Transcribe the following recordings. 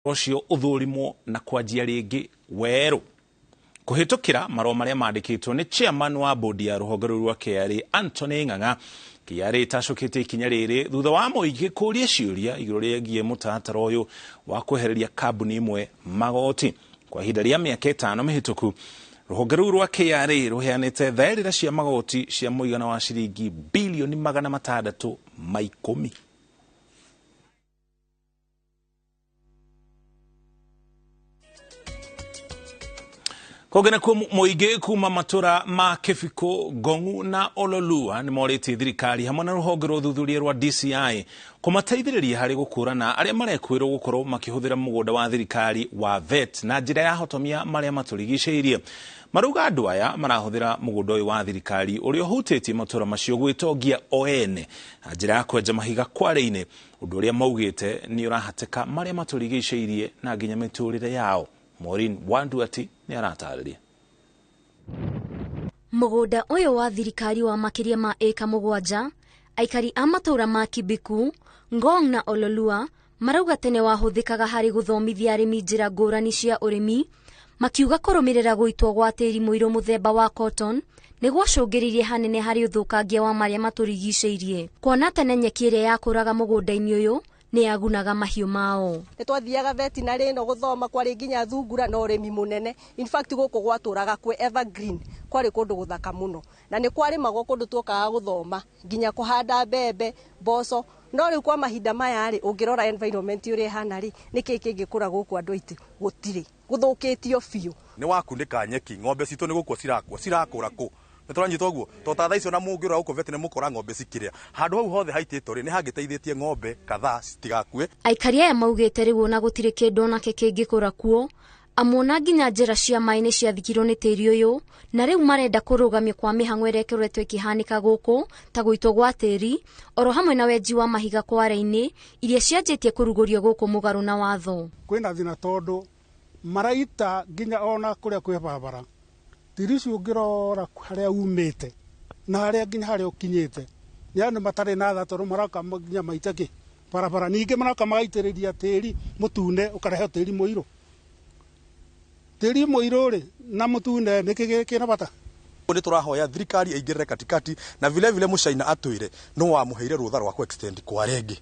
Ũcio ũthũrimwo na kwanjia rĩngĩ werũ kũhĩtũkĩra marũa marĩa mandĩkĩtwo nĩ chairman wa bodi ya rũhonge rũu rwa KRA Anthony Ng'ang'a. KRA ĩtacũkĩte ikinya rĩrĩ thutha wa mũingĩ kũũria ciũria igũrũ rĩgiĩ mũtaratara ũyũ wa kwehereria kambuni imwe magoti. Kwa ihinda rĩa mĩaka 5 mĩhĩtũku, rũhonge rũu rwa KRA rũheanĩte thaĩrĩra cia magoti cia mũigana wa ciringi bilioni 610. Kũngĩ nakuo mũingĩ kuma matũra ma Kĩbikũ, Ngong'u na Ololua nĩ morĩtie thirikari hamwe na rũhonge rwa ũthuthuria rwa DCI kũmateithĩrĩria harĩ gũkũrana arĩa marekwĩrwo gũkorwo makĩhũthĩra mũgũnda wa thirikari wa VET na njĩra ya hotomia marĩa matũrigicĩirie. Marauga andũ aya marahũthĩra mũgũnda ũyũ wa thirikari ũrĩa ũhutĩtie matũra macio gwĩtongia o ene na njĩra ya kwenja mahiga kware-inĩ, ũndũ ũrĩa maugĩte nĩ ũrahatĩka marĩa matũrigicĩirie na nginya mĩtũrĩre yao. Maureen Wanduati nĩ aratarĩria. Mũgũnda ũyũ wa thirikari wa makĩria ma ĩka 7, aikari a matũra ma Kibiku, Ngong na Ololua marauga tene wahũthĩkaga harĩ gũthomithia arĩmi njĩra ngũrani cia ũrĩmi, makiuga kũrũmĩrĩra gũitwo gwa tĩri mũirũ mũthemba wa cotton nĩ gwacũngĩrĩirie hanene harĩ ũthũkangia wa marĩa matũrigicĩirie. Kuona tene nyeki ĩrĩa yakũraga mũgũnda-inĩ ũyũ nĩ yagunaga mahiũ mao. Nĩ twathiaga veterinary ĩno gũthoma, kwarĩ nginya thungura na ũrĩmi mũnene. In fact gũkũ gwatũraga kwĩ evergreen, kwarĩ kũndũ gũthaka mũno. Na nĩ kwarĩmagwo kũndũ tuokaga gũthoma, nginya kũhanda mbembe, mboco. No rĩu kwa mahinda maya rĩ, ũngĩrora environment ũrĩa ĩhana rĩ, nĩkĩĩ kĩngĩkũra gũkũ andũ aitũ? Gũtirĩ. Gũthũkĩtio biũ. Nĩ wakunĩka nyeki, ng'ombe citũ nĩ gũkua cirakua, cirakũra kũ? Nĩ tũranyita ũguo? To ta thaa icio na mũngĩrora gũkũ veterinary mũkora ng'ombe cikĩrĩa. Handũ hau hothe haitĩtwo rĩ, nĩ hangĩteithĩtie ng'ombe kadhaa citigakue. Aikari aya maugĩte rĩu ona gũtirĩ kĩndũ onake kĩngĩkũra kuo, amu ona nginya njĩra cia maĩ nĩ ciathikirwo nĩ tĩri ũyũ, na rĩu marenda kũrũgamio kwa mĩhang'o ĩrĩa ĩkoretwo ĩkĩhanĩka gũkũ ta gũitwo gwa tĩri oro hamwe na wenji wa mahiga kware-inĩ iria cianjĩtie kũrugũrio gũkũ mũgarũ na watho. Kwĩna thĩna tondũ maraita nginya ona kũrĩa kwĩ barabara. Tĩri ũcio ũngĩrora harĩa umĩte na harĩa nginya harĩa ũkinyĩte, nĩ andũ matarĩ na tha tondũ maroka nginya maite kĩ barabara, ningĩ maroka magaitĩrĩria tĩri mũtune ũkarehe tĩri mũirũ. Tĩri mũirũ rĩ na mũtune nĩkĩ kĩna bata? Nĩ tũrahoya thirikari ĩingĩrĩre katikati na vile vile mũcaina atwĩre nũ wamũheire rũtha rwa ku extend kwa rĩngĩ.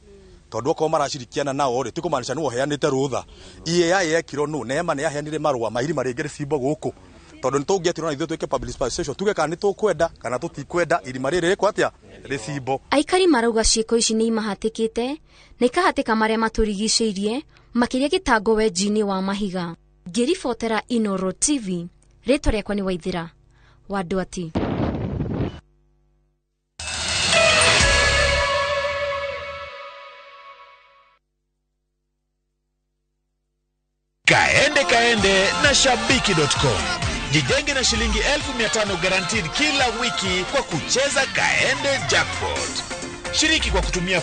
Tondũ okorwo maracirikiana nao rĩ, ti kũmaanisha nũ ũheanĩte rũtha. EAI yekirwo nũ? Neema nĩ yaheanire marũa ma irima rĩngĩ rĩcimbwo gũkũ. Tondũ nĩ tũngĩetirwo na ithuĩ twĩke public participation, tuge kana nĩ tũkwenda kana tũtikwenda irima rĩrĩ rĩkwo atĩa? Rĩcimbwo. Aikari marauga ciĩko ici nĩ imahatĩkĩte na ikahatĩka marĩa matũrigicĩirie, makĩria gĩtango wenji-inĩ wa mahiga. Ngĩribotera Inooro TV, rĩtwa rĩakwa nĩ Waithĩra Wanduati. Kaende kaende na shabiki.com. Jijenge na shilingi 1500 guaranteed kila wiki kwa kucheza Kaende Jackpot. Shiriki kwa kutumia